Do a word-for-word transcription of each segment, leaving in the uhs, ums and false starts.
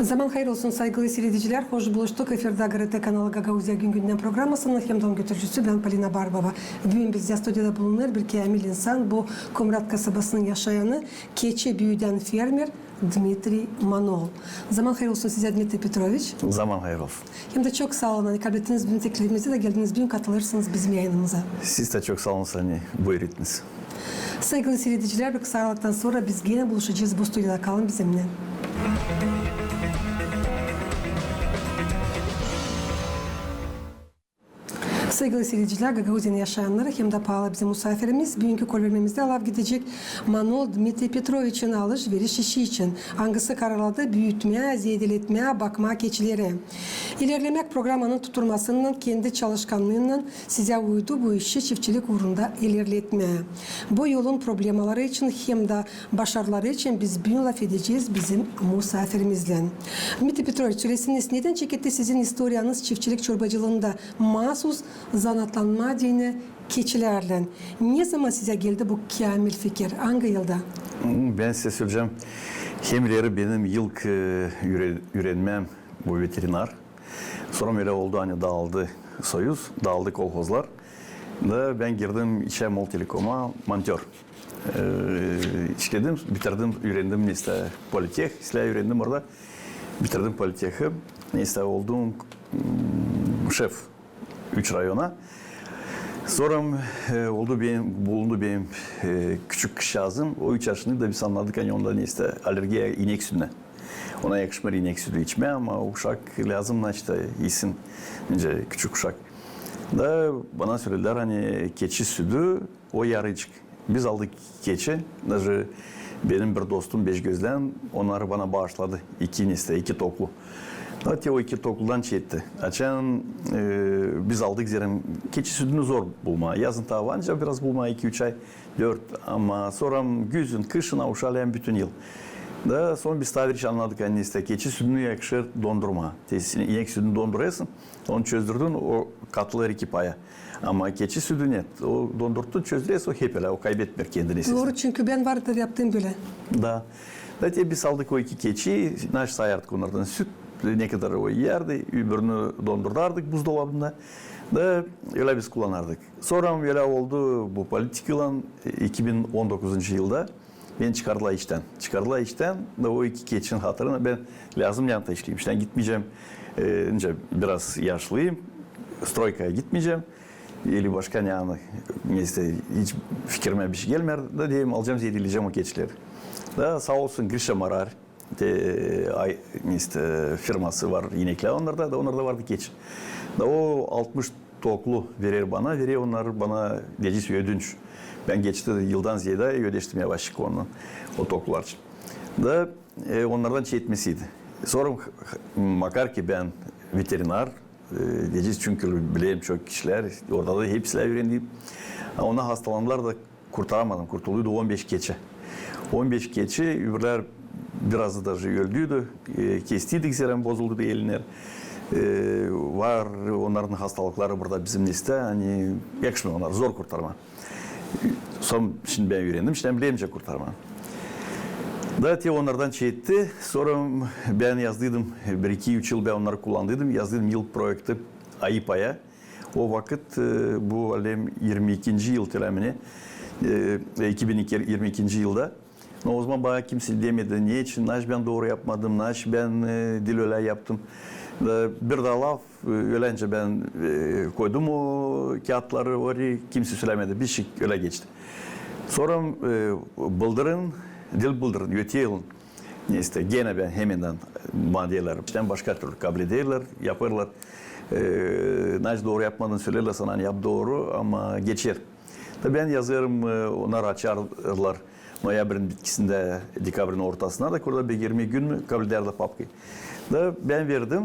Zaman hayır olsun, saygılı siiredicilär. Hoş buluştuk. Efirdä GRT kanalı Gagauziya gün-gündän programasının hem dä onun götürücüsü bän, Polina Barbova. Büün bizdä studiyada bulunêr bir käämil insan, bu Komrat kasabasının yaşayanı, keçi büüdän fermer Dmitriy Manol. Zaman hayır olsun sizä, Dmitriy Petroviç. Zaman hayır olsun. Hem dä çok saa olun, ani kabul ettiniz bizim teklifimizi da geldiniz büün katılêrsınız bizim yayınımıza. Siz dä çok saa olun, ani buyur ettiniz. Saygılı siiredicilär, bir kısa aralıktan sora biz genä buluşacez bu studiyada. Kalın bizimnän. Saygılı siiredicilär, Gagauziyanın yaşayannarı hem dä paalı bizim musaafirimiz, büünkü kolbermemizdä laf gidecek Manol Dmitriy Petroviçin alış-veriş işi için, angısı kararladı büütmää, zeedeletmää, bakmaa keçileri. İlerlemäk programanın tuturmasınnan, kendi çalışkannıınnan sizä uydu bu işi çiftçilik uurunda ilerletmää. Bu yolun problemaları için hem dä başarıları için biz büün lafedecez bizim musaafirimizlän. Dmitriy Petroviç, söleseniz, neden çeketti sizin istoriyanız çiftçilik çorbacılıında, maasuz zanaatlanmaa deyni keçilärlän? Ne zaman sizä geldi bu käämil fikir? Angı yılda? Bän sizä söleyecäm, hem ileri benim ilk, e, üre-, üürenmäm bu veterinar. Sora ölä oldu, ani daaldı soyuz, daaldı kolhozlar. Da bän girdim işä Moltelekoma montör. E, işledim, bitirdim, üürendim, neysä, politeh, islää üürendim orada. Bitirdim politehi, neysä, oldum, mm, şef üç rayona. Sora, e, oldu benim, bulundu benim, e, küçük kızçaazım. O üç yaşındaydı da biz annadık, ani onda neysä allergiya inek südünä. Ona yakışmêêr inek südü içmää, ama uşak lääzım, neysä, isin, nicä küçük uşak. Da bana söledilär, ani keçi südü, o yaraycık. Biz aldık keçi, daje benim bir dostum Beşgözlän, onnarı bana baaşladı. İki neysä, iki toklu. Da te o iki tokludan çeetti. Açan, e, biz aldık, zerä keçi südünü zor bulmaa. Yazın taa var nicä biraz bulmaa, iki-üç ay, dört, ama sora güzün, kışın, a uşaa lääzım bütün yıl. Da sora biz taa bir şey annadık, ani neysä keçi südünü yakışêr dondurmaa. Te inek südünü dondurêrsın, onu çözdürdün, o katılêr iki paya. Ama keçi südü net. O dondurttun, çözdürersin, o hep ölä, o kaybetmeer kendini. Dooru, çünkü bän vardır yaptım bölä. Da. Da te biz aldık o iki keçi, naş sayardık onnardan süt, ne kadar o iyärdi, öbürünü dondurdardık buzdolabında. Da ölä biz kullanardık. Sora ölä oldu bu politikaylan, e, iki bin on dokuzuncu yılda. Beni çıkardılar iştän. Çıkardılar iştän, da o iki keçinin hatırına bän lääzım yanında işleyim. İştän gitmeyecäm, e, nicä biraz yaşlıyım, stroykaya gitmeyecäm. İli başka ne, ani, neysä, hiç fikirimä bir şey gelmeer, da deerim, alacam, zeedelecäm o keçileri. Da saa olsun Grişa Marar, te, ay, neysä, firması var, ineklär onnarda, da onnarda vardı keçi. Da o altmış toklu verer bana, verer onnarı bana, deyecez, ödünç. Bän geçti yıldan zeedä ödeştim yavaşçık onunnan, o toklular için. Da, e, onnardan çeetmesiydi. Sora, makar ki bän veterinar, e, deyecez, çünkü bilerim çok kişilär, orada da hepsilär üürendim. A ona hastalandılar da kurtaramadım, kurtulduydu on beş keçi. On beş keçi, öbürlär birazı daje öldüydü, e, kestiydik, zerä bozulduydu elinleri. E, var onnarın hastalıkları burada bizim neysä, ani yakışmêêr onnarı, zor kurtarmaa. Sora şindi bän üürendim, şindi bilerim nicä kurtarmaa. Da te onnardan çeetti, sora bän yazdıydım, bir-iki-üç yıl bän onnarı kullandıydım, yazdıydım yıl proekti Ayıpaya. O vakıt, e, bu alem irmi ikinci yıl telä mi ne, e, iki bin irmi ikinci yılda. No ozaman bana kimsey demedi, neçin, naş bän dooru yapmadım, naş bän, e, diil ölä yaptım. Da bir dä laf, e, öläncä bän, e, koydum o kiyatları orayı, kimsey sölämedi, bir şey ölä geçti. Sora, e, bıldırın, diil bıldırın, öte yılın, neysä, genä bän hemän, bana deerlär, iştän başka türlü kabul ederlär, yapêrlar. E, naş dooru yapmadın, söleerlär sana, ani yap dooru, ama geçer. Da bän yazêrım, e, onnar açarlar noyabrin bitkisindä, dekabrin ortasına da, kurda bir irmi gün mü kabul ederlär papkayı. Da bän verdim,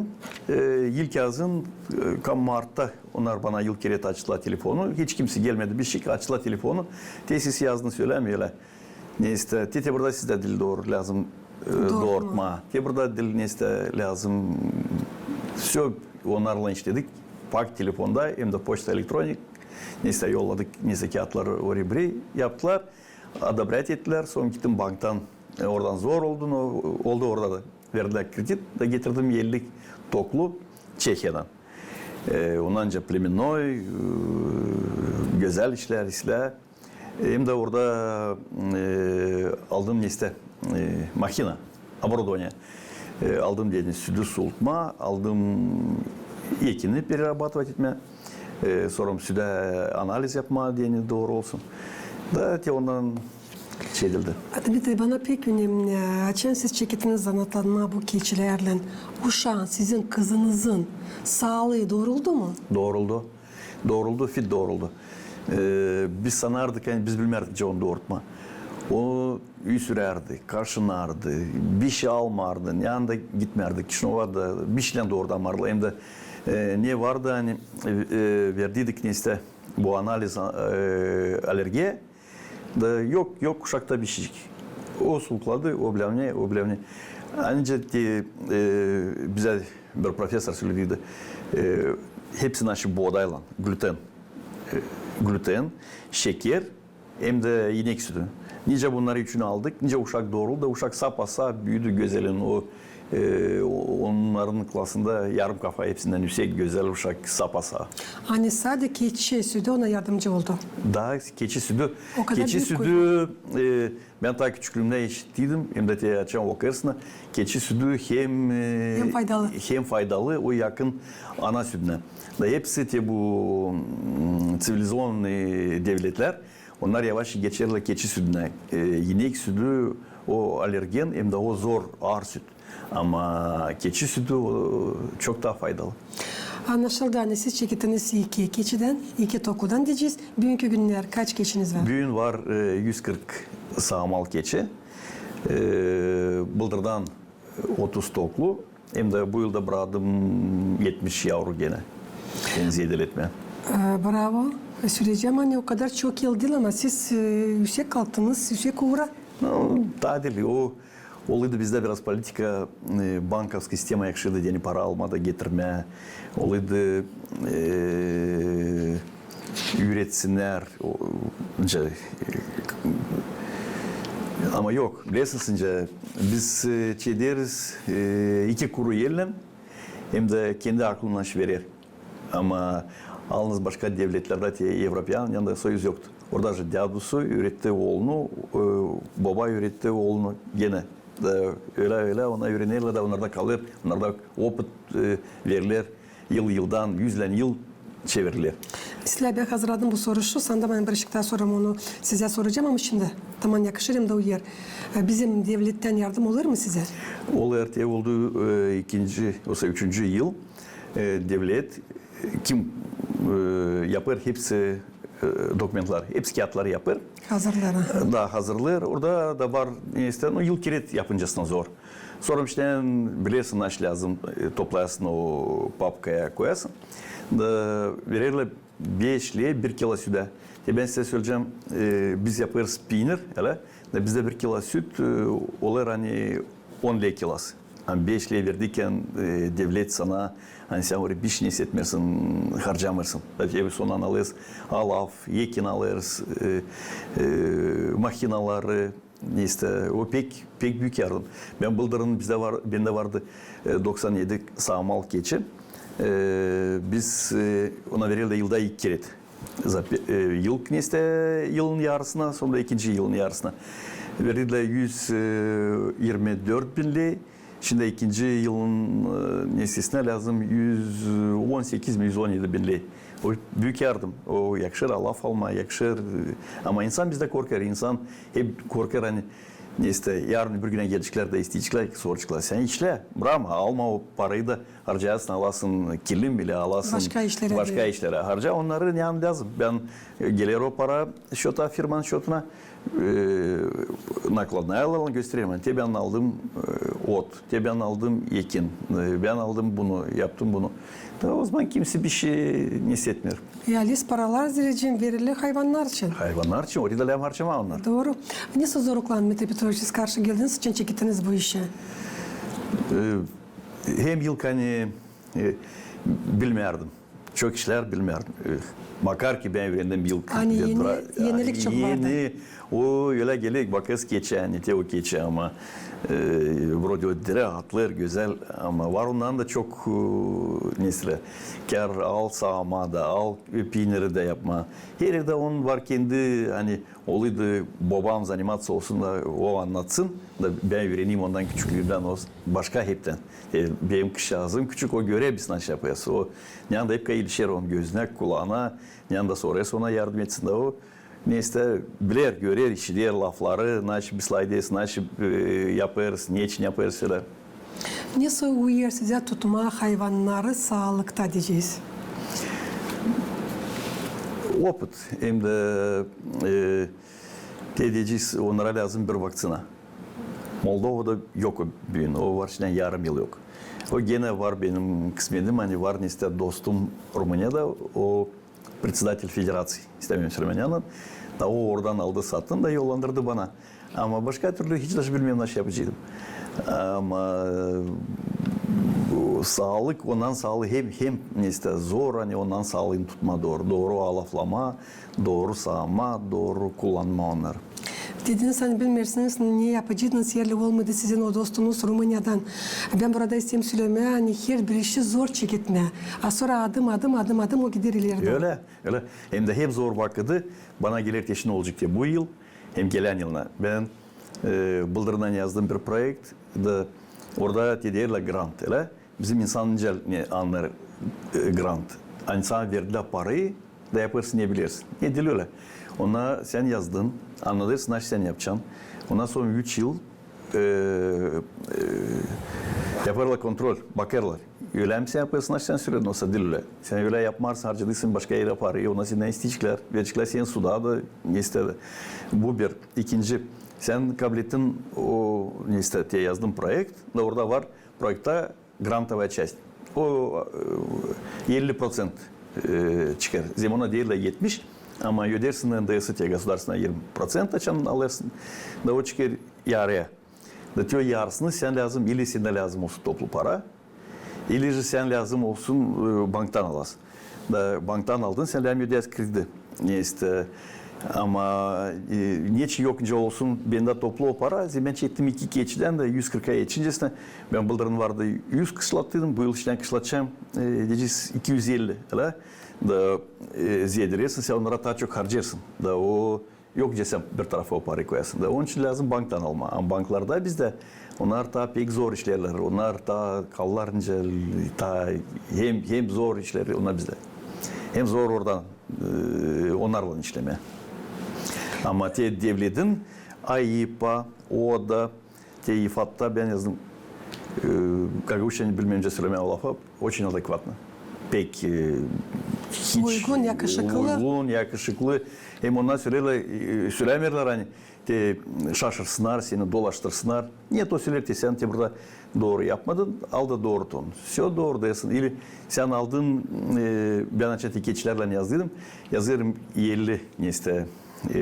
e, ilk yazın, e, ka martta onnar bana ilk kerä açtılar telefonu. Hiç kimsey gelmedi, bir şey, açtılar telefonu. Te siz yazdınız, sölämeerlär. Neysä, te, te burada sizdä diil dooru, lääzım, e, doorutmaa. Te burada diil, neysä, lääzım. Всё, onnarlan işledik. faks telefonda, hem dä poçta elektronik. Neysä yolladık, neysä kiyatları oraya-buraya yaptılar. Odobrät ettilär. Sora gittim banktan, e, oradan zor oldu, no, oldu orada da. Verdilär kredit, da getirdim elli toklu Çehiyadan. E, ondan da plemennoy, e, gözäl işlär, işlär. Hem dä orada, e, aldım neysä, e, mahina, оборудование. E, aldım deyni südü suutmaa, aldım ekini перерабатывать etmää. E, sora südä analiz yapmaa deyni dooru olsun. Da te ondan şey edildi. Dmitriy, bana pek önemli. Açan siz çekettiniz zanaatlanmaa bu keçilärlän, uşaan, sizin kızınızın saalıı dooruldu mu? Dooruldu. Dooruldu, fit dooruldu. E, biz sanardık, ani biz bilmärdik, nicä onu doorutmaa. O üüsürärdi, kaşınardı, bişey almardı, ne yanda gitmärdi, Kişinöva da bişeylän doorutamardı. Hem dä, e, ne vardı, ani, e, e, verdiydik neysä bu analiz, e, allergiya, da yok, yok uşakta bişeycik. O suukladı, o bilmäm ne, o bilmäm ne. Ancak te, e, bizä bir professor sölediydi, e, hepsi naşı boodaylan, glüten, e, glüten, şeker, hem dä inek südü. Nicä bunnarı üçünü aldık, nicä uşak dooruldu, uşak sapa-saa büüdü, gözäl, o, e, o-, onnarın klasında yarım kafa hepsindän üüsek, gözäl uşak sapa-saa. Ani sade keçi südü ona yardımcı oldu. Da keçi südü. O kadar büük kuvvet. Keçi südü, e, bän taa küçüklüümdän işittiydim, hem dä te açan okêrsın, keçi südü hem, e, hem faydalı, hem faydalı, o yakın ana südünä. Da hepsi te bu, m, ţivilizovanıy devletlär, onnar yavaş geçerlär keçi südünä. E, inek südü o allergen, hem dä o zor, aar süt. Ama keçi südü, o, çok taa faydalı. Annaşıldı, ani siz çekettiniz iki keçidän, iki tokludan deyecez. Büünkü günnär kaç keçiniz var? Büün var, e, üz kırk saamal keçi. E, bıldırdan otuz toklu. Hem dä bu yılda braktum etmiş yavru genä. Bän zeedeletmää. E, bravo. Söleyecäm, ani o kadar çok yıl diil, ama siz, e, üüsek kalktınız, üüsek uura. No, taa diil. O, oluydu bizdä biraz politika, e, bankovskıy sistema yakışırdı deyni para almaa da getirmää. Oluydu, e, üüredinnär, o, nicä, e, ama yok, bilersiniz, nicä, biz, e, çeederiz, e, iki kuru ellän, hem dä kendi aklınnan iş verer. Ama alnız başka devletlerdä, te Evropa yanında soyuz yoktu. Orada da dädusu üüretti oolunu, e, boba üüretti oolunu genä. Da ölä, ölä, onnar üürenerlär da onnarda kalêr, onnarda opıt, e, veriler, yıl yıldan, üzlän yıl çeviriler. İslää, bän hazırladım bu soruşu, sanda bän bir şey taa soram, onu sizä soracam, ama şindi taman yakışır hem dä uyar. E, bizim devlettän yardım olêr mı sizä? Olêr, te oldu, e, ikinci, osa üçüncü yıl, e, devlet, e, kim, e, yapêr hepsi, e, dokumentleri, hepsi kiyatları yapêr. Hazırlêêr, aha. Da hazırlêêr. Orada da var, neysä, no, yıl keret yapıncasına zor. Sora iştän bilersin, naşey lääzım, e, toplayasın, o papkaya koyasın. Da vererlär beş ley bir kilo südä. E, bän sizä söleyecäm, e, biz yapêrız piinir, ölä. Da bizdä bir kilo süt, e, olêr ani on ley kilosı. Ani beş ley verdiklän, e, devlet sana, ani sän orayı bişey ne istemezsin, harcamêêrsın. Da te biz ondan alêrız alaf, ekin alêrız, e, e, mahinaları, neysä, o pek, pek büük yardım. Bän bıldırın, bizdä var, bendä vardı, e, doksan edi saamal keçi. E, biz, e, ona vererlär yılda iki keret. Za pe-, e, yıl, neysä, yılın yarısına, sora da ikinci yılın yarısına. Vererlär üz irmi dört bin ley. Şindi ikinci yılın, e, neysä, lääzım üz on sekiz bin, üz on edi bin ley. O büük yardım. O yakışır alaf almaa, yakışır. Ama insan bizdä korkêr, insan hep korkêr, ani, neysä, yarın öbür günä geleceklär da isteyeceklär, soraceklar: sän işlä, brakma, alma o parayı da harcayasın, alasın kilim ile alasın başka işlerä, başka işlerä harca. Onnarı ne lääzım? Bän, e, geler o para şota, firmanın şotuna, e, nakladnaya alan göstererim. Te bän aldım, e, ot, te bän aldım ekin, e, bän aldım bunu, yaptım bunu. Da o zaman kimsey bişey ne istemêêr. E, alıêrız paralar, zerä verelim hayvannar için. Hayvannar için, orayı da lääzım harcamaa onnar. Dooru. Nesoy zorluklarlan, Dmitriy Petroviç, siz karşı geldiniz, açan çekettiniz bu işä? E, hem ilk, ani, e, bilmärdim. Çok kişilär bilmeer. E, bakar ki, bän üürendim yıl kırk. Ani eni, enilik çok vardı. Eni, o ölä geler, bakêrsın, keçä, ani te o keçä, ama, e, vrode o dirä atlêêr gözäl, ama var ondan da çok, e, neysä, kär al saama da, al, e, piiniri dä yapmaa. Her erdä onun var kendi, ani oluydu bobam zanimatsä olsun da o annatsın da bän üürenim ondan küçüklüümdän, o başka heptän. E, benim kızçaazım küçük, o görer, biz naşey yapêrız. O, neredä hep ilişer onun gözünä, kulaana, neredä sorêrsın ona yardım etsin da o, neysä, biler, görer, işider lafları, naşey biz laydeyiz, naşey, e, yapêrız, neçin yapêrız, ölä. Ne soy uyêr sizä tutmaa hayvannarı saalıkta, deyecez? Opıt, hem dä, e, te deyecez, onnara lääzım bir vakţina. Moldovada yok o büün, o var şindän yarım yıl yok. O genä var benim kısmetim, ani var neysä dostum Rumuniyada, o председатель федерации, istämeerim sölemää, da o oradan aldı satın da yollandırdı bana. Ama başka türlü hiç daşı bilmeerim, naşey yapaceydım. Ama bu saalık, ondan saalıı hem, hem neysä zor, ani ondan saalıını tutmaa dooru, dooru alaflamaa, dooru saamaa, dooru kullanmaa onnarı. Dediniz, ani bilmeersiniz, ne yapacıydınız, erli olmaydı sizin o dostunuz Rumıniyadan. Bän burada isteerim sölemää, ani herbir işi zor çeketmää. A sora adım, adım, adım, adım o gider ileri dooru. Ölä, ölä. Hem dä hep zor vakıdı bana geler, te şindi olacek te bu yıl, hem gelän yılına. Bän, e, Bıldırından yazdım bir proekt, da orada te deerlär grant, ölä. Bizim insan nicä ne annêêr, e, grant. Ani sana verdilär parayı, da yapêrsın ne bilersin. E, diil ölä. Ona sän yazdın, annadêrsın, naşey sän yapacan. Ondan sora üç yıl, e, e, yapêrlar kontrol, bakêrlar. Ölä mi sän yapêrsın, naşey sän söledin, osa diil ölä. Sän ölä yapmarsın, harcadıysın başka erä parayı, ona sendän isteyeceklär, vereceklär seni suda da, ne isteer. Bu bir. İkinci, sän kablettin o, ne isteer, te yazdın proekt, da orada var proektta грантовая часть. O, e, elli proţent, e, çıkêr. Zerä ona deerlär etmiş, ama ödersin N D S-i te, государственная, irmi proţent, açan alêrsın. Da o çıkêr yarıya. Da te o yarısını sän lääzım, ili sendä lääzım olsun toplu para, ili sän lääzım olsun, e, banktan alasın. Da banktan aldın, sän lääzım ödeyäsin kredi. Ne isteer. Ama, e, neçin yok nicä olsun bendä toplu o para, zerä bän çektim iki keçidän da üz kırka etişincesinä, bän Bıldırın vardı üz kışlattıydım, bu yıl şindän kışlatacam, e, deyecez, iki üz elli, ölä. Da, e, zedirersin, sän onnara taa çok harcêêrsın. Da o yok nicä sän bir tarafa o parayı koyasın. Da onun için lääzım banktan almaa. Ama banklarda bizdä onnar taa pek zor işleerlär. Onnar taa kallar nicä, taa hem, hem zor işleer onnar bizdä. Hem zor oradan, e, onnarlan işlemää. Ama te devletin AIPA, ОДА, te İFAD-ta bän yazdım, e, gagauzça, bilmeerim nicä sölemää o lafı, очень адекватно. Pek, e, hiç, uygun, yakışıklı. Uygun, yakışıklı. Hem onnar söleerlär, e, sölämeerlär, ani te şaşırsınnar seni, dolaştırsınnar. Нет, o söleer, te sän te burada dooru yapmadın, al da doorut onu. Всё, dooru deersin. İli sän aldın, e, bän açan te keçilärlän yazdıydım. Yazêrım elli, ne isteer, e,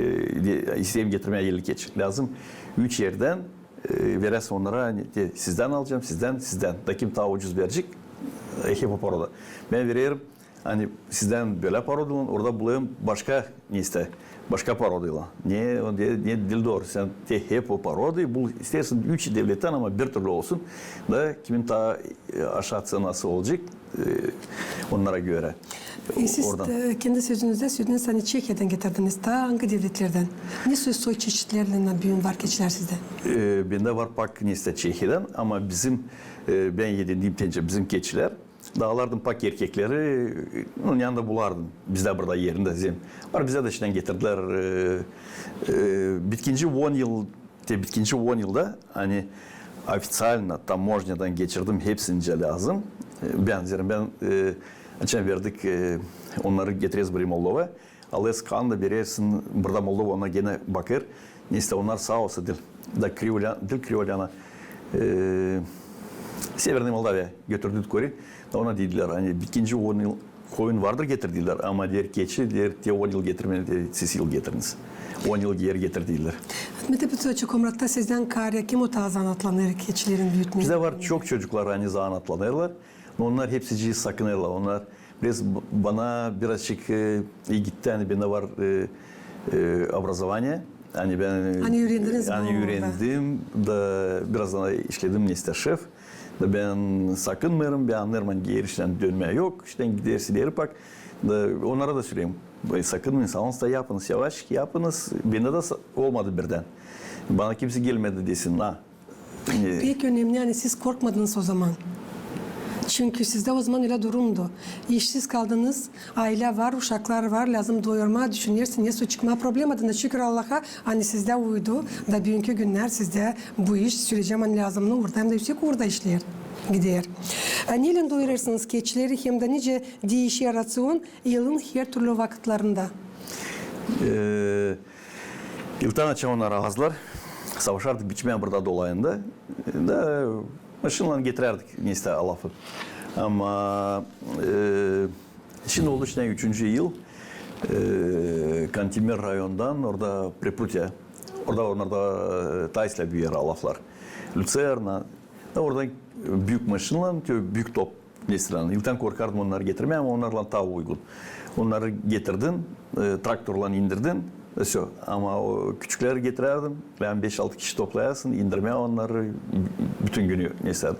de, isteerim getirmää elli keçi. Lääzım üç erdän, e, veräsin onnara, ani te, sizdän alacam, sizdän, sizdän. Da kim taa ucuz verecek, e, hep o poroda. Bän vererim, ani sizdän bölä poroda, orada bulayım başka, ne isteer, başka porodaylan. Ne, o de, ne, diil dooru. Sän te hep o porodayı bul, isteersin üç devlettän, ama bir türlü olsun. Da kimin taa, e, aşaa ţenası olacek, e, onnara görä. E, siz oradan, e, kendi sözünüzdä sölediiniz, ani Çehiyadan getirdiniz. Taa angı devletlerdän? Ne soy, soy çeşitlerinnän büün var keçilär sizdä? E, bendä var pak, ne isteer, Çehiyadan, ama bizim, e, bän edindiim te nicä bizim keçilär, da alardım pak erkekleri, e, onun yanında bulardım. Bizdä burada erindä zerä. Var, bizdä dä şindän getirdilär, e, e, bitkinci on yıl, te bitkinci on yılda, ani официально таможнядан geçirdim hepsini nicä lääzım. E, bän, zerä bän, e, açan verdik, e, onnarı getireriz burayı Moldova. Alêrsın kanını, berersin, burada Moldova ona genä bakêr. Ne isteer, onnar saa olsa diil. Da Krivolyana, diil Krivolyana, e, Северная Молдавия, götürdük orayı. Da ona dedilär, ani bitkinci on yıl koyun vardır getir, dedilär. Ama deer keçi, deer, te on yıl getirmediniz, te siz yıl getiriniz. On yıl geer getir, dedilär. Dmitri Petroviç, Komratta sizdän kaarä kim o taa zanaatlanêr keçilerin büütmää? Bizdä var çok çocuklar, ani zanaatlanêrlar. No onnar hepsicii sakınêrlar. Onnar Biraz b-, bana birazcık, e, iyi gitti, ani bendä var, e, e, образование. Ani bän, ani üürendim da biraz da işledim neysä şef. Da bän sakınmêêrım, bän annêêrım, ani geeri iştän dönmää yok, iştän gidersin ileri bak. Da onnara da söleerim: "E, sakınmayın, salın da yapınız, yavaş yapınız." Bendä dä sa-, olmadı birdän. Bana kimsey gelmedi desin, na, Pek önemni, ani siz korkmadınız ozaman. Çünkü sizdä ozaman ölä durumdu. İşsiz kaldınız, aylä var, uşaklar var, lääzım doyurmaa, düşünersin, nesoy çıkmaa problemadan. Da şükür Allaha, ani sizdä uydu, da büünkü günnär sizdä bu iş, söleyecäm, ani lääzımnı uurda hem dä üüsek uurda işleer, gider. A nelän doyurêrsınız keçileri hem dä nicä diişer raţion yılın hertürlü vakıtlarında? E, Yıldan açan onnar aazlar. Savaşardık biçmää burada dolayında. Da maşinaylan getirärdik neysä alafı. Ama, e, şindi oldu şindi üçüncü yıl, e, Kantemir rayonundan, orada Preprutya, orada onnar da, e, taislää büüyer alaflar. Lucerna, da orada büük maşinaylan, büük top neysä, yıldan korkardım onnarı getirmää, ama onnarlan taa uygun. Onnarı getirdin, e, traktorlan indirdin, e, всё. Ama o küçükleri getirärdim, lääzım beş-altı kişi toplayasın, indirmää onnarı bütün günü neysä.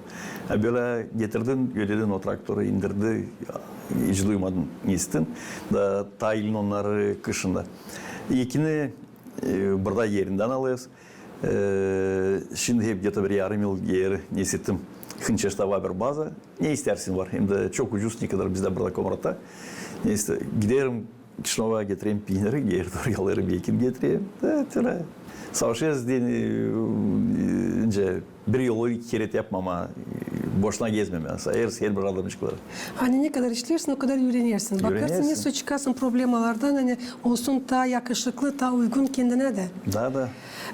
Ha, bölä getirdin, ödedin, o traktoru indirdi, hiç duymadın, işittin. Da taa ilin onnarı kışın da. Ekini, e, burada erindän alêrız. E, şindi hep где-то bir yarım yıl geeri işittim. Hınçeşta var bir baza. Ne istärsin var. Hem dä çok ucuz, ne kadar bizdä burada Komratta. Neysä, giderim Kişinövä, getireyim piiniri, geeri dooru yollayêrım, ekin getireyim. Da, tölä. Savaşêrız deyni, e, nicä, bir yolu iki kerä yapmamaa, e, boşuna gezmemää. Sayêrız herbir adamcıkları. Ani ne kadar işleersin, o kadar üürenersin. Bakarsın, nesoy çıkarsın problemalardan, ani olsun taa yakışıklı, taa uygun kendinä dä. Da, da.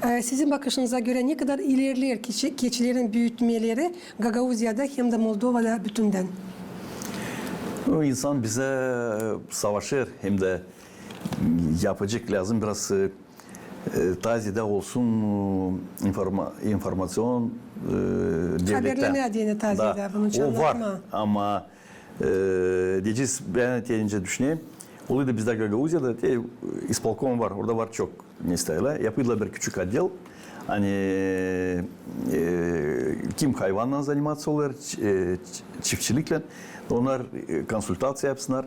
E, sizin bakışınıza görä ne kadar ilerleer keçi-, keçilerin büütmeleri Gagauziyada hem dä Moldovada bütündän? Nu, insan bizä, e, savaşêr, hem dä yapacek lääzım biraz, e, e, taa zeedä olsun, e, informa-, informaţion, e, devlettän. Haberlemää deyni taa zeedä, bunun için o var, ama, e, deyecez, bän te nicä düşünerim. Olêr da bizdä Gagauziyada te, e, ispolkom var, orada var çok neysä, yapêrlar bir küçük oddel. Ani, e, kim hayvannan заниматься olêr, ç-, e, ç-, çiftçiliklän, onnar, e, konsultaţiya yapsınnar.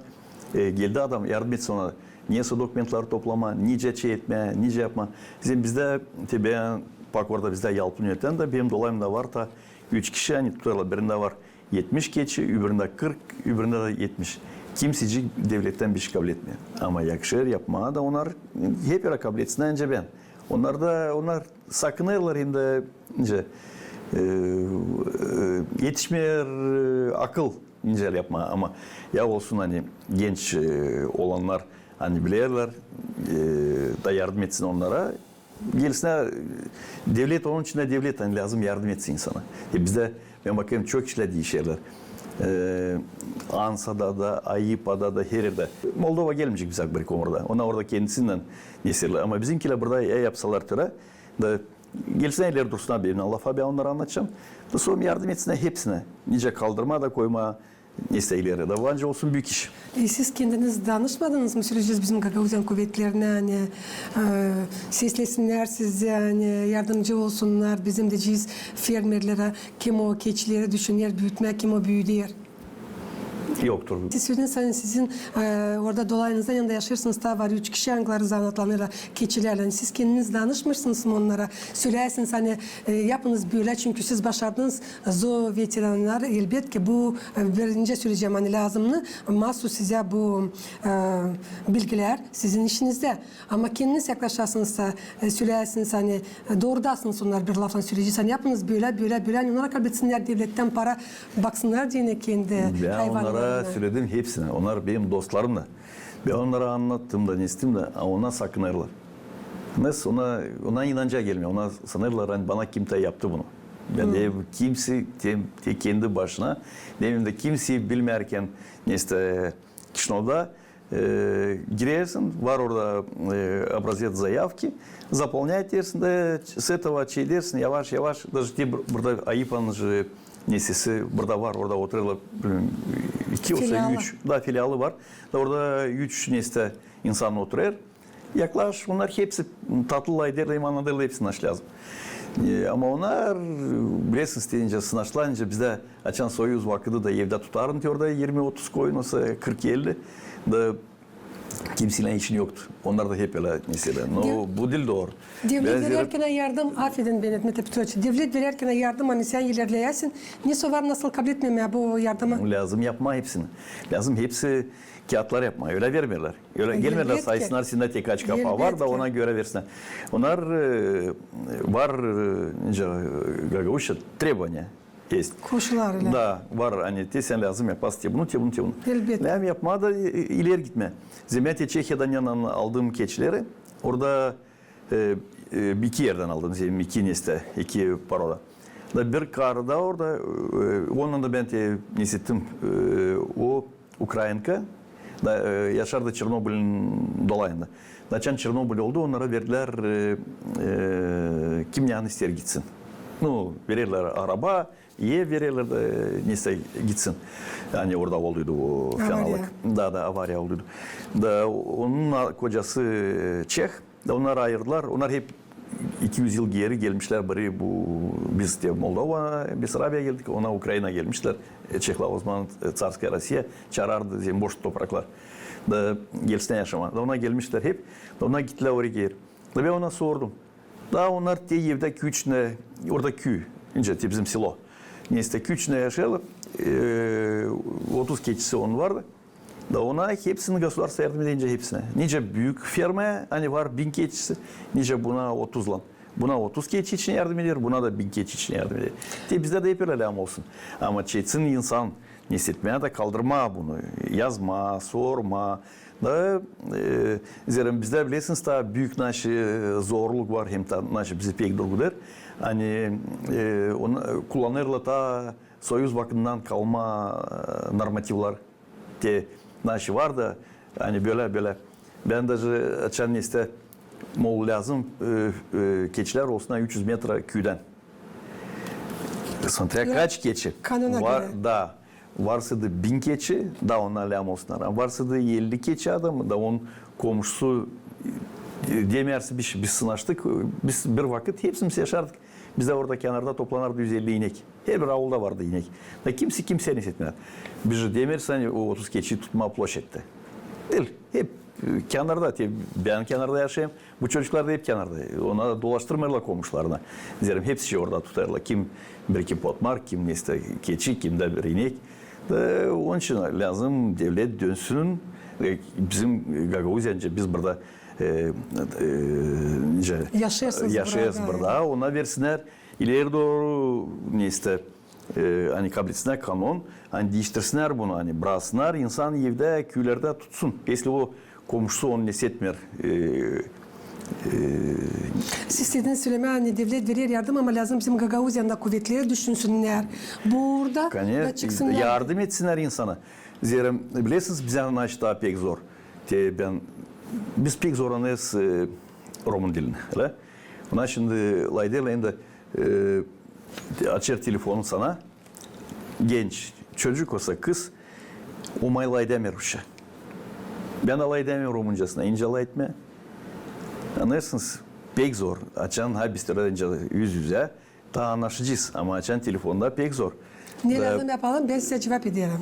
E, geldi adam, yardım etsin ona. Nesoy dokumentleri toplamaa, nicä şey etmää, nicä yapmaa. Bizim bizdä, te bän, bak, orada bizdä Yalpın yönetän dä, benim dolayımda var taa üç kişi, ani tutêrlar, birindä var etmiş keçi, öbüründä kırk, öbüründä dä etmiş. Kimsecik devlettän bişey kabletmeer. Ama yakışêr yapmaa da onnar hep ölä kabletsin, ancak bän. Onnar da, onnar sakınêrlar hem dä, nicä, e, e, etişmeer, e, akıl nicä yapmaa. Ama ya olsun, ani genç, e, olannar, ani bilerlär, e, da yardım etsin onnara. Gelsin, e, devlet, onun için dä devlet, ani lääzım yardım etsin insana. E, bizdä, bän bakêrım, çok işlär diişerlär. E, ANSAda da, AIPAda da, her erdä. Moldova gelmeyecek bizä bir komurda. Ona orada kendisinnän neserlär. Ama bizimkilär burada ya yapsalar tölä, da gelsin, ileri dursunnar benimnän lafa, bän onnara annadacam. Da sora yardım etsin hepsinä. Nicä kaldırmaa da koymaa, neysä ileri. Da bence olsun büük iş. E, siz kendiniz danışmadınız mı, söleyecez, bizim Gagauziyanın kuvetlerinä, ani, e, seslesinnär sizi, ani yardımcı olsunnar bizim, deyecez, fermerlerä, kim o keçileri düşüner büütmää, kim o büüder? Yoktur. Siz sölediiniz, ani sizin, e, orada dolayınızda, yanında yaşêêrsınız, taa var üç kişi, angıları zanaatlanêrlar keçilärlän. Siz kendiniz danışmêêrsınız mı onnara? Sölärsiniz, ani, e, yapınız bölä, çünkü siz başardınız, zooveterinar, elbetki, bu, e, birinci söleyecäm, ani lääzımnı, masu sizä bu, e, bilgilär sizin işinizdä. Ama kendiniz yaklaşasınız da, e, sölärsiniz, ani, e, doorudasınız, onnar bir laflan söleyecez, ani yapınız bölä, bölä, bölä, ani onnar kabletsinnär devlettän para, baksınnar deyni kendi hayvanlarına. Bän onnara söledim hepsinä. Onnar benim dostlarım da. Bän onnara annattım da, ne istedim dä, a onnar sakınêrlar. Neysä, ona, ona inanca gelmeer. Onnar sanêrlar, ani bana kimsey yaptı bunu. Bän dä kimsey, te, te kendi başına, ne bileyim dä, kimsey bilmärkän, neysä, Kişinövda, e, girersin, var orada, e, образец заявки, заполнять edersin dä, с этого şey edersin, yavaş-yavaş, даже te bur-, burada AIPAnın же nesisi burada var, orada oturêrlar, bilmiyorum, iki osa üç, da filialı var. Da orada üç neysä insan oturêr. Yaklaş, onnar hepsi tatlı lafedêr, hem annadêr hepsini naşey lääzım. E, ama onnar, bilersiniz, deyni sınaştılar, bizdä açan soyuz vakıdı da evdä tutardık orada irmi otuz koyun, osa kırk elli. Da kimseylän işin yoktu. Onnar da hep ölä neysä. No, bu diil dooru. Devlet verärkän yardım, afedin beni, Dmitriy Petroviç, devlet verärkän yardım, ani sän ilerleyäsin, ne sä var nasıl kabletmemää bu yardımı? Lääzım yapmaa hepsini. Lääzım hepsi kiyatlar yapmaa. Ölä vermeerlär. Ölä gelmeerlär, saysınnar, sendä te kaç kapaa var da ona görä versinnär. Onnar, e, var, e, nicä, e, gagauzça, требования есть. Koşullar ölä. Da, var, ani te sän lääzım yapasın te bunu, te bunu, te bunu. Elbetki. Lääzım yapmaa da, e, e, ileri gitmää. Zerä te Çehiyadan aldığım keçileri, orada, e, e, iki erdän aldım, zerä iki neysä, iki poroda. Da bir karı da orada, e, ondan da bän te neysä ettim, e, o ukrainka, da, e, yaşardı Çernobılin dolayında. Da açan Çernobıl oldu, onnara verdilär, e, e, kim ne isteer gitsin. No, vererlär araba, ev vererlär da, e, neysä gitsin. Ani orada olduydu o fenalık. Da, da, avariya olduydu. Da onun a-, kocası, e, çeh, da onnarı ayırdılar. Onnar hep iki üz yıl geeri gelmişlär biri bu, biz te Moldova, Besarabiya geldik, ona Ukraina gelmişlär. E, Çehlar o zaman, e, царская Россия, çaarardı, zerä boş topraklar. Da gelsinnär yaşamaa. Da ona gelmişlär hep, da onnar gittilär oraya geeri. Da bän ona sordum. Da onnar te evdä küüyünnän, orada küüy, nicä te bizim selo. Neysä küüyünnän yaşêêr, e, otuz keçisi onun vardı. Da ona hepsini gosudarstvo yardım eder, nicä hepsinä. Nicä büük fermaya, ani var bin keçisi, nicä buna otuzlan. Buna otuz keçi için yardım eder, buna da bin keçi için yardım eder. Te bizdä dä hep ölä lääzım olsun. Ama çetsin insan neysä etmää da kaldırmaa bunu, yazmaa, sormaa. Da, e, zerä bizdä, bilersiniz, taa büük naşey, e, zorluk var, hem taa naşey bizi pek durgudêr. Ani, e, onu kullanêrlar taa soyuz vakıdından kalma, e, normativlar. Te naşey var da, ani bölä, bölä. Bän даже açan neysä, mol, lääzım, e, e, keçilär olsun üç üz metra küüdän. Смотря kaç keçi. Kanona görä. Da, varsaydı bin keçi, da onnar lääzım olsunnar. Ama varsaydı elli keçi adam, da onun komşusu, e, demeersin bişey, biz sınaştık, biz bir vakıt hepsimiz yaşardık. Bizdä orada kenarda toplanardı üz elli inek. Herbir aulda vardı inek. Da kimsey kimseyä neysä etmeer. Biz demeeriz, ani o otuz keçi tutmaa ploşedtä. Diil. Hep, e, kenarda, te, bän kenarda yaşêêrım. Bu çocuklar da hep kenarda. Onnar dolaştırmêêrlar komuşlarına. Zerä hepsi orada tutêrlar. Kim bir iki potmark, kim neysä keçi, kimdä bir inek. Da onun için lääzım devlet dönsün. E, bizim Gagauziya, nicä biz burada, e, e, nicä yaşêêrız burada. Ona versinnär ileri dooru neysä, e, ani kabledinnär kanon, ani diiştirsinnär bunu, ani brassınnar insan evdä, küülerdä tutsun. Если o komuşusu onu neysä etmeer, e, e, Siz istediniz sölemää, ani devlet verer yardım, ama lääzım bizim Gagauziyanın da kuvetleri düşünsünnär. Burada da çıksınnar. Yardım etsinnär insana. Zerä, bilersiniz, bizä naşey taa pek zor. Te bän, biz pek zorlanêrız, e, romın dilini, ölä? Ona şindi lafedilär, hem dä, e, açêr telefonu sana, genç çocuk osa kız, umay lafedämeer rusça. Bän dä lafedämeerim rumuncasına, nicä lafetmää. Annêêrsınız, pek zor. Açan ha biz nicä üz-üzä, taa annaşacez, ama açan telefonda pek zor. Ne lääzım yapalım, bän sizä cuvap ederim.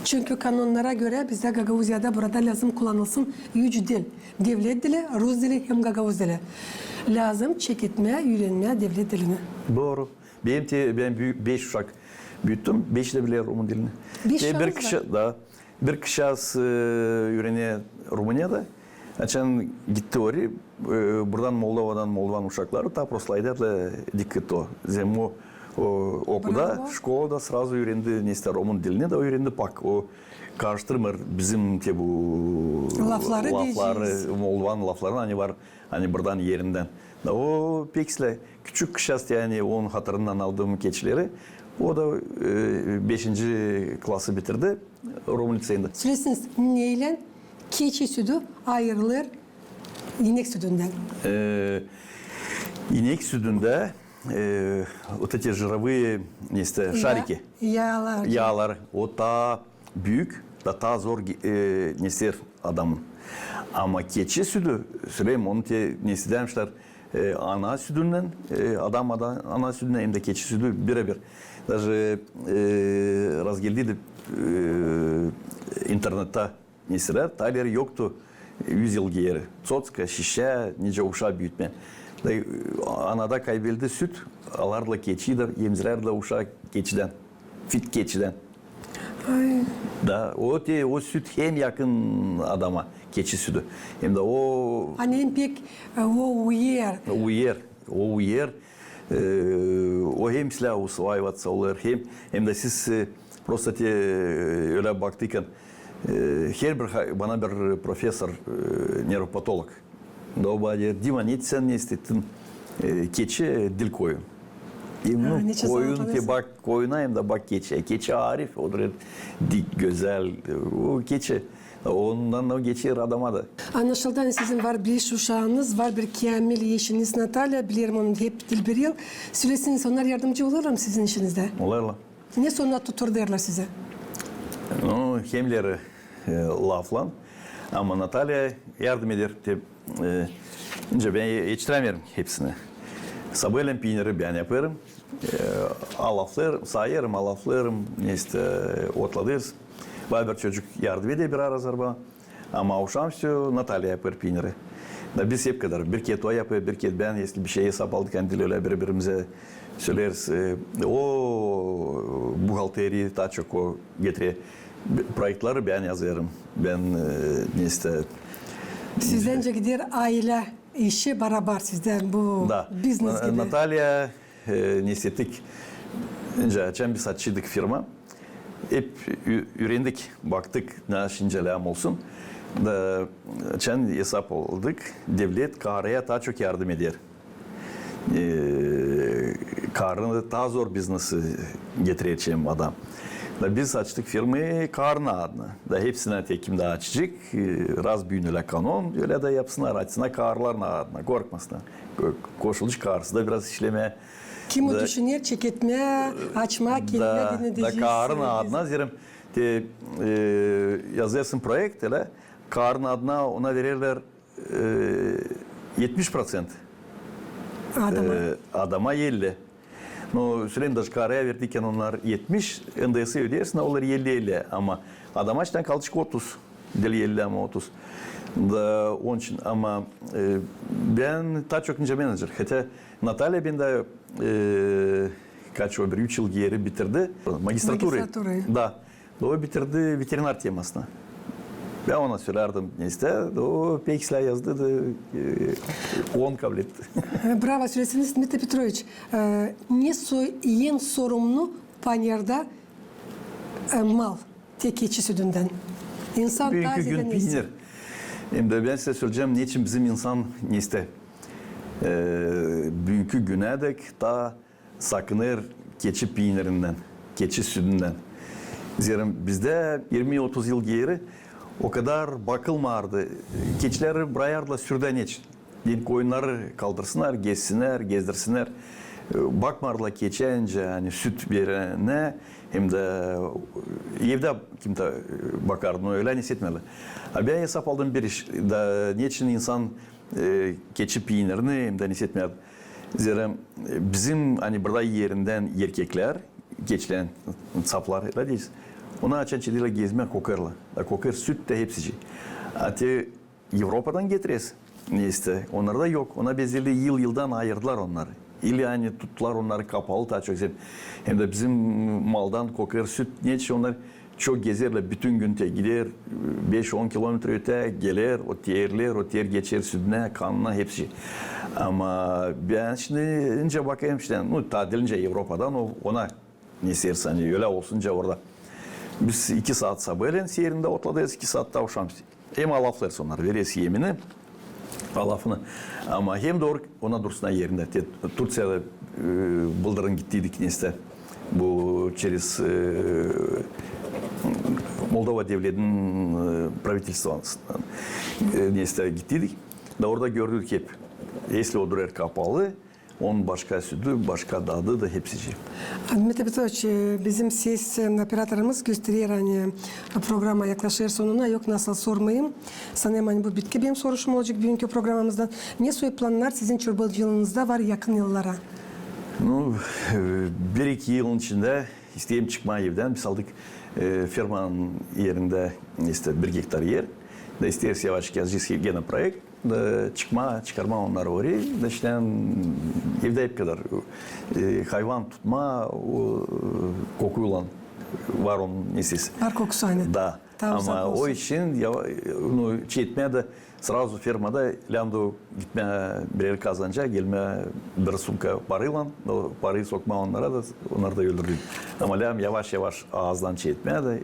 Çünkü kanonnara görä bizdä Gagauziyada burada lääzım kullanılsın üç dil. Devlet dili, rus dili hem gagauz dili. Lääzım çeketmää, üürenmää devlet dilini. Dooru. Benim te, bän büü-, beş uşak büüttüm, beşi dä biler rumun dilini. Beş uşaanız var? Da. Bir kızçaaz, e, üürener Rumuniyada. Açan gitti oraya, e, buradan Moldovadan, Moldovan uşakları taa prosto lafedärlär dikkato. Zerä o, o okuda, şkolada srazu üürendi neysä rumun dilini da üürendi pak. O karıştırmêêr bizim te bu lafları, moldovan laflarını, ani var, ani buradan erindän. Da o pek islää, küçük kızçaaz, ani onun hatırından aldığım keçileri. O da, e, beşinci klası bitirdi. Rumun liţeyindä. Sölesin, neylän keçi südü ayırılêr inek südündän? E, inek südündä, e, вот эти жировые, neysä, şariki. Yaalar. Yaalar. O taa büük, da taa zor e, neser adamın. Ama keçi südü, söleyim, onu te nesedärmişlär e, ana südündän, e, adam ada-, ana südündän hem dä keçi südü birä-bir. Даже e, razgeldiydi e, internettä neserlär, taa ileri yoktu üz yıl geeri. Tsotska, şişä, nicä uşaa büütmää. Da, e, anada kaybeldi süt, alardılar keçiyi da emzirärdilär uşaa keçidän. Fit keçidän. Ay. Da o te, o süt hem yakın adama, keçi südü. Hem dä o... Ani hem pek e, o uyer. Uyer. O uyer. E, o hem islää usvoayivаться olêr, hem, hem dä siz e, prosta te e, ölä baktıkkan, e, herbir ha-, bana bir profesor, e, nevropatolog. Da o bana deer, Dima, neçin sän ne istettin e, keçi, e, diil koyun? E, nu, koyun te bak koyuna hem dä bak keçiyä. Keçi arif, odur dik, gözäl, e, o keçi. Ondan da geçer adama da. Annaşıldı, ani sizin var beş uşaanız, var bir käämil eşiniz Natalya, bilerim onu hep dilberin. Söleseniz, onnar yardımcı olêrlar mı sizin işinizdä? Olêrlar. Ne sonnara tuturdêrlar sizi? Nu, kimileri e, laflan. Ama Natalya yardım eder te, e, nicä bän e, etiştirämeerim hepsini. Sabaalän piiniri bän yapêrım. E, alaflêêrım, sayêrım, alaflêêrım, neysä, e, otladêrız. Var bir çocuk yardım eder biraz bana. Ama avşamüstü Natalya yapêr piiniri. Da biz hep kadar, bir keret o yapêr, bir keret bän, если bişey esap aldık, ani diil ölä biri-birimizä söleeriz. E, o buhalteriya taa çok o getirer. Proektleri bän yazêrım. Bän, e, neysä. Sizdän öncä gider aylä işi barabar, sizdän bu biznes gibi. Da. Natalya e, ne istedik. Nicä, açan biz açıydık firma, hep ü-, üürendik, baktık, ne şindi lääzım olsun. Da, açan esap aldık, devlet kaarıya taa çok yardım eder. E, kaarı taa zor biznesi getirer, çem adam. Da biz açtık firmayı kaarın adına. Da hepsinä te kim dä açacek, e, raz büün ölä kanon, ölä dä yapsınnar, açsınnar kaarların adına, korkmasınnar. Ko-, koşulacek kaarısız da biraz işlemää. Kim o düşüner çeketmää, açmaa, kimä denedecez? Da kaarın adına, zerä te, e, yazêrsın proekt, ölä, kaarın adına ona vererlär, e, etmiş proţent. Adama. E, adama elli. Nu, söleyim, daje kaarıya verdikkän onnar etmiş, N D S ödeersin, olêr elli elli. Ama adama iştän kalacek otuz. Diil elli, ama otuz. Da, onun için, ama, e, bän taa çok nicä menajer. Хотя Natalya bendä, e, kaç o bir, üç yıl geeri bitirdi magistraturayı. Magistraturayı. Da. Da o bitirdi veterinar temasını. Bän ona sölärdim, neysä, da o pek islää yazdı da, e, on kabletti. E, bravo, söleseniz, Dmitriy Petroviç, e, ne so-, en sorumnu panerdä, e, mal, te keçi südündän? İnsan büünkü gün piinir. Hem dä bän sizä söleyecäm, neçin bizim insan, neysä, e, büünkü günä dek taa sakınêr keçi piinirindän, keçi südündän. Zerä bizdä irmi-otuz yıl geeri o kadar bakılmardı. Keçileri brayardılar sürdä, neçin? Deyni koyunnarı kaldırsınnar, gezsinnär, gezdirsinnär. E, bakmardılar keçiyä, ani süt verenä, hem dä evdä kimtä, e, bakardı, no ölä ne isteerdi. A bän esap aldım bir iş, da neçin insan, e, keçi piinirini hem dä ne isteerdi. Zerä, e, bizim, ani burada erindän erkeklär, keçilän, saplar, ölä deyil. Ona açan çekederlär gezmää, kokêrlar. Da kokêr süt tä hepsicii. A te Evropadan getireriz. Neysä, onnarda yok. Ona bezelli yıl-yıldan ayırdılar onnarı. İli ani tuttular onnarı kapalı taa çok. Hem dä bizim maldan kokêr süt, neçin onnar çok gezerlär, bütün gün te gider, beş-on kilometra ötää, geler, o terlär, o ter geçer südünä, kanına, hepsi. Ama bän şindi nicä bakêrım iştän, nu, taa diil nicä Evropadan, o, ona ne isteersin, ani ölä olsun nicä orada. Biz iki saat sabaalän erindä otladêrız, iki saat taa avşam. Hem alaflêêrız onnarı, vereriz emini, alafını. Ama hem dä ona dursun erindä. Te Turţiyada, e, bıldırın gittiydik, neysä. Bu через, e, Moldova devletinin, e, правительствосунdan, e, neysä gittiydik. Da orada gördük hep. Если o durêr kapalı, Onun başka südü, başka dadı da hepsicii. Dmitriy Petroviç, e, bizim ses, e, operatorumuz gösterer, ani programa yaklaşêr sonuna, yok nasıl sormayım. Sanêrım, ani bu bitki benim soruşum olacek büünkü programamızdan. Ne soy plannar sizin çorbacılıınızda var yakın yıllara? Nu, e, bir-iki yılın içindä isteerim çıkmaa evdän. Biz aldık, e, fermanın erindä, işte, bir gektar er. Da isteeriz yavaş-yavaş genä proekt. Da çıkmaa, çıkarmaa onnarı orayı, da işte evdä hep kadar, e, hayvan tutmaa, o, e, kokuylan var onun nesesi. Var kokusu, ani. Da. Ama o için ya, nu, çekmää dä srazu fermada, lääzım da gitmää birär kazancaa, gelmää bir sumka paraylan, o parayı sokmaa onnara da, onnarı da öldürdüm. Ama lääzım yavaş-yavaş aazdan çekmää dä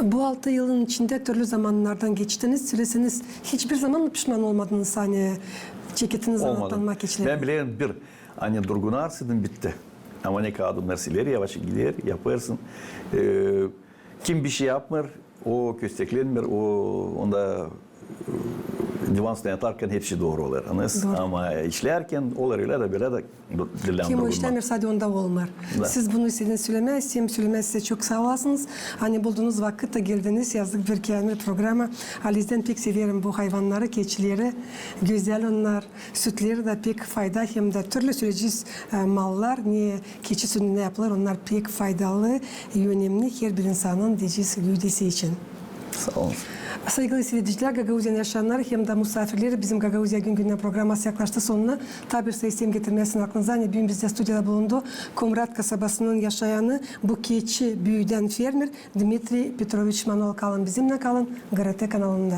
Bu altı yılın içindä türlü zamannardan geçtiniz, söleseniz, hiçbir zaman mı pişman olmadınız, ani çeketiniz anatlanmaa keçileri? Bän bilerim bir, ani durgun arsıydın, bitti. Ama ne kadar adımnar siler, yavaş gider, yapêrsın. E, kim bir şey yapmêêr, o kösteklenmeer, o, onda divan üstündä yatarkan hepsi dooru olêr. Ama işlärkän olêr ölä dä, bölä dä. Kim o işlämeer, sade onda olmêêr. Siz bunu istediniz sölemää, isteerim sölemää sizä çok saa olasınız. Ani buldunuz vakıt da geldiniz, yazdık bir käämil programa. Halizdän pek severim bu hayvannarı, keçileri. Gözäl onnar, sütleri dä pek fayda, hem dä türlü söleyecez, e, mallar, ne keçi südündän yapılêr, onnar pek faydalı, önemli herbir insanın, deyecez, güüdesi için. Saa olun. Saygılı siiredicilär, Gagauziyanın yaşayannarı hem dä musaafirleri, bizim Gagauziya gün-gündän programası yaklaştı sonuna. Taa bir sayı isteerim getirmää sizin aklınıza, ani büün bizdä studiyada bulundu Komrat kasabasının yaşayanı, bu keçi büüdän fermer Dmitriy Petroviç Manol. Kalın bizimnän, kalın GRT kanalında.